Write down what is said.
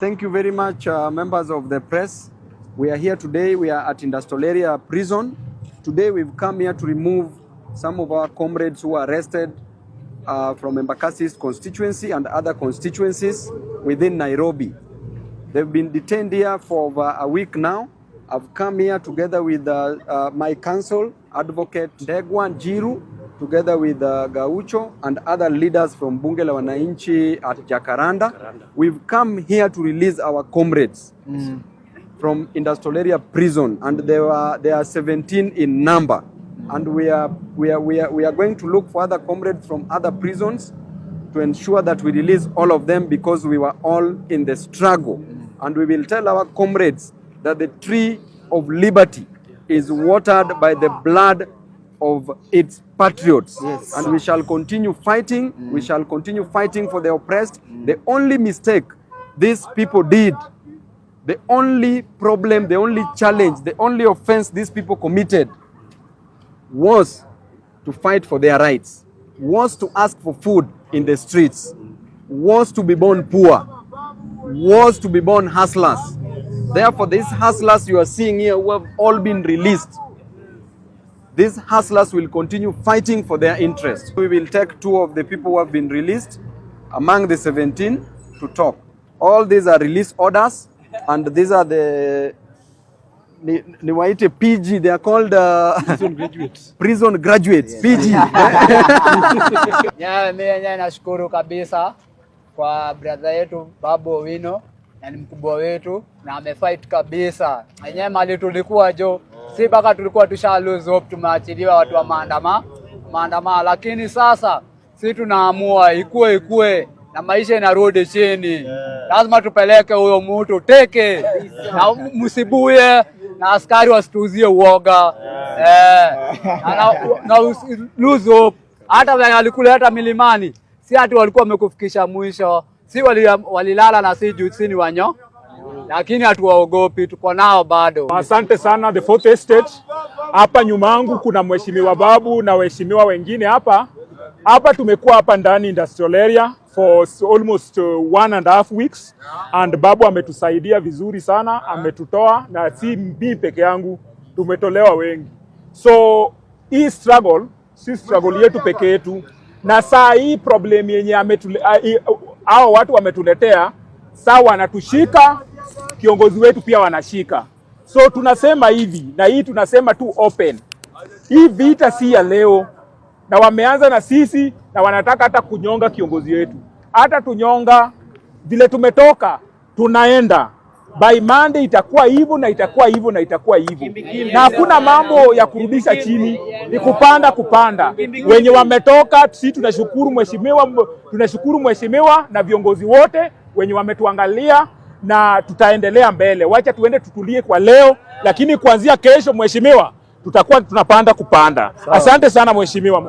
Thank you very much, members of the press. We are here today. We are at Industrial Area Prison. Today we've come here to remove some of our comrades who were arrested from Embakasi East constituency and other constituencies within Nairobi. They've been detained here for over a week now. I've come here together with my counsel, Advocate Ndegwa Njiru, together with Gaucho and other leaders from Bunge la Wananchi at Jacaranda. We've come here to release our comrades from Industrial Area Prison, and there are 17 in number. And we are going to look for other comrades from other prisons to ensure that we release all of them, because we were all in the struggle. And we will tell our comrades that the tree of liberty is watered by the blood of its patriots. And we shall continue fighting. We shall continue fighting for the oppressed. The only mistake these people did, the only problem, the only challenge, the only offense these people committed was to fight for their rights, was to ask for food in the streets, was to be born poor, was to be born hustlers. Therefore, these hustlers you are seeing here who have all been released, these hustlers will continue fighting for their interests. We will take two of the people who have been released among the 17 to talk. All these are release orders, and these are the ni waite PG, they are called Prison graduates. Prison graduates, PG. Nyewe mimi yenyewe nashukuru kabisa kwa brother yetu Babu Owino, na ni mkubwa wetu na amefight kabisa. Yenyewe mali tulikuwa jo, si mpaka tulikuwa tusha lose hope, tumeachiliwa watu wa maandamano, lakini sasa si tunaamua ikue ikue na maisha inarudi chini. Lazima tupeleke huyo mtu teke na msibuye na askari wasituuzie uoga, eh, na lose hope. Hata wenye walikuleta milimani si ati walikuwa wamekufikisha mwisho, si walilala na si juu si ni wanyo, lakini hatuwaogopi, tuko nao bado. Asante sana, The Fourth Estate. Hapa nyuma yangu kuna mheshimiwa Babu na waheshimiwa wengine hapa. Hapa tumekuwa hapa ndani industrial area for almost 1.5 weeks, and Babu ametusaidia vizuri sana, ametutoa na si mimi peke yangu, tumetolewa wengi. So hii struggle si struggle yetu peke yetu, na saa hii problem yenye hao watu wametuletea, saa wanatushika, kiongozi wetu pia wanashika. So tunasema hivi, na hii tunasema tu open, hii vita si ya leo, na wameanza na sisi na wanataka hata kunyonga kiongozi wetu, hata tunyonga vile tumetoka, tunaenda by Monday itakuwa hivyo na itakuwa hivyo na itakuwa hivyo, na hakuna mambo ya kurudisha chini, ni kupanda kupanda. Wenye wametoka, sisi tunashukuru mheshimiwa, tunashukuru mheshimiwa na viongozi wote wenye wametuangalia na tutaendelea mbele. Wacha tuende tutulie kwa leo, lakini kuanzia kesho, mheshimiwa, tutakuwa tunapanda kupanda. Asante sana, mheshimiwa.